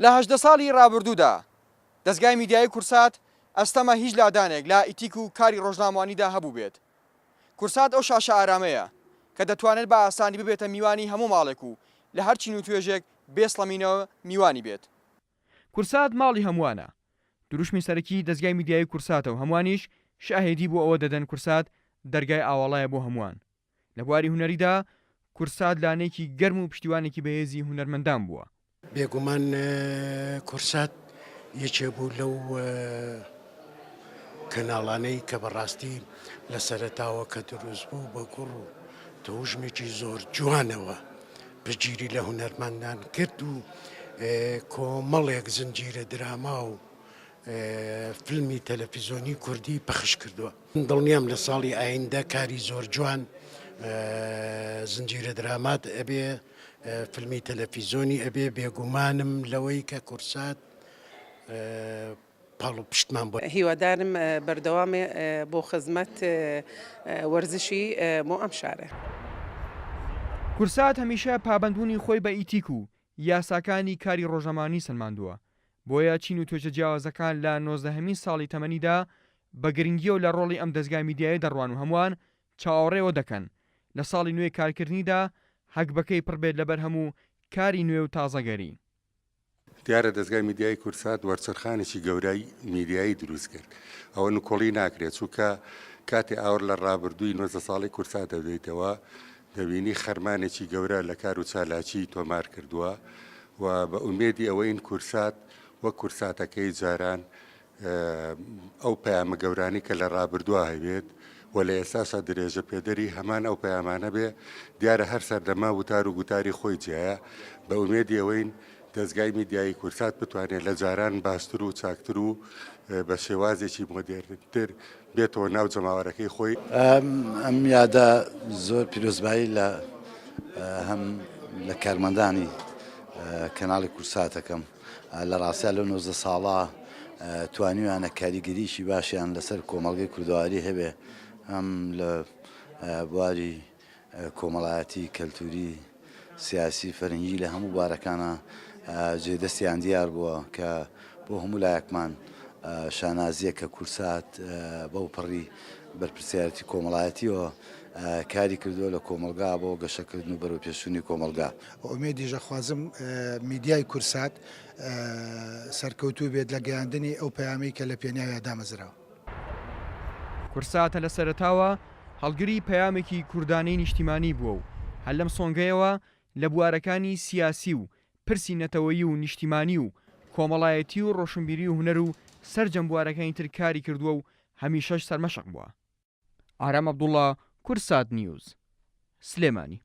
لە 18 ساڵی ڕابردوودا دەزگای میدیایی کورسات ئەستەمە هیچ لادانێک لە ئیتیک و کاری ڕۆژنامەوانیدا هەبووبێت. کورسات ئەو شاشە ئارامەیە کە دەتوانێت بە ئاسانی ببێتە میوانی هەموو ماڵێک و لە هەر چین و توێژێک بێ سڵەمینەوە میوانی بێت. کورسات ماڵی هەمووانە، دروشمی سەرەکی دەزگای میدیایی کورساتە و هەمووانیش شاهێدی بۆ ئەوە دەدەن کورسات دەرگای ئاواڵایە بۆ هەمووان. لە بواری هونەریدا کورسات لانەیەکی گەرم و پشتیوانێکی بەهێزی هونەرمەندان بووە. بێگومان کورسات یەکێ بوو لەو کەناڵانەی کە بەڕاستی لە سەرەتاوە کە دروست بوو بە گوڕ و تەوژمێکی زۆر جوانەوە پشتگیری لە هونەرمەندان کرد و کۆمەڵێک زنجیرە دراما و فیلمی تەلەفیزۆنی کوردی پەخش کردووە. دڵنیام لە ساڵی ئایندە کاری زۆر جوان زنجیرە درامات ئەبێ فیلمی تەلەفیزۆنی ئەبێ بێگومانم لەوەی کە کورسات پاڵ و پشتمان بۆ. هیوادارم بەردەوامێ بۆ خزمەت وەرزشی بۆ ئەم شارە. کورسات هەمیشە پابەندبوونی خۆی بە ئیتیک و یاساکانی کاری ڕۆژنامەوانی سەلماندووە، بۆیە چین و توێژە جیاوازەکان لە نۆزدەهەمین ساڵی تەمەنیدا بە گرنگییەوە لە ڕۆڵی ئەم دەزگا میدیایە دەڕوان و هەمووان چاوەڕێ ئەوە دەکەن لە ساڵی نوێی کارکردنیدا هەگبەکەی پڕ بێت لە بەرهەم و کاری نوێ و تازەگەری. دیارە دەزگای میدیایی کوردسات وەرچەرخانێکی گەورای میدیایی دروست کرد. ئەوە نکۆڵی ناکرێت، چونکە کاتێ ئاوڕ لە ڕابردووی 19 ساڵەی کوردسات دەدەیتەوە، دەبینی خەرمانێکی گەورە لە کار و چالاکیی تۆمار کردووە و بە ئومێدی ئەوەین کوردسات وەک کوردساتەکەی جاران ئەو پەیامە گەورانەی کە لە ڕابردووە هەبێت و لە ئێستاشا درێژە پێدەری هەمان ئەو پەیامانە بێ، دیارە هەر سەردەمە وتار و گوتاری خۆی جیایە، بە ئومێدی ئەوەین دەزگای میدیایی کوردسات بتوانێت لە جاران باشتر و چاکتر و بە شێوازێکی مۆدێرنتر بێتەوە ناو جەماوەرەکەی خۆی. ئەم یادە زۆر پیرۆزبایی لە هەم لە کارمەندانی کەناڵی کوردسات ئەکەم. لە ڕاستیا لەو 19 ساڵە توانیویانە کاریگەریی باشیان لەسەر کۆمەڵگەی کوردەواری هەبێ هەم لە بواری کۆمەڵایەتی، کەلتوری، سیاسی، فەرهەنگی لە هەموو بوارەکانا جێ دەستیان دیار بووە کە بۆ هەموو لایەکمان شانازییە کە کوردسات بەو پەڕی بەرپرسیارێتی کۆمەڵایەتیەوە کاری کردووە لە کۆمەڵگا بۆ گەشەکردن و بەرەوپێشچوونی کۆمەڵگا. ئومێدیش ئەخوازم میدیای کورسات سەرکەوتوو بێت لە گەیاندنی ئەو پەیامەی کە لە پێناویا دامەزراوە. کورساتە لە سەرەتاوە هەڵگری پەیامێکی کوردانەی نیشتیمانی بووە و هەر لەم سۆنگەیەوە لە بوارەکانی سیاسی و پرسی نەتەوەیی و نیشتیمانی و کۆمەڵایەتی و ڕۆشنبیری و هونەر و سەرجەم بوارەکانی تر کاری کردووە و هەمیشەش سەرمەشق بووە. ئارام عەبدوڵا، کوردسات نیوز، سلێمانی.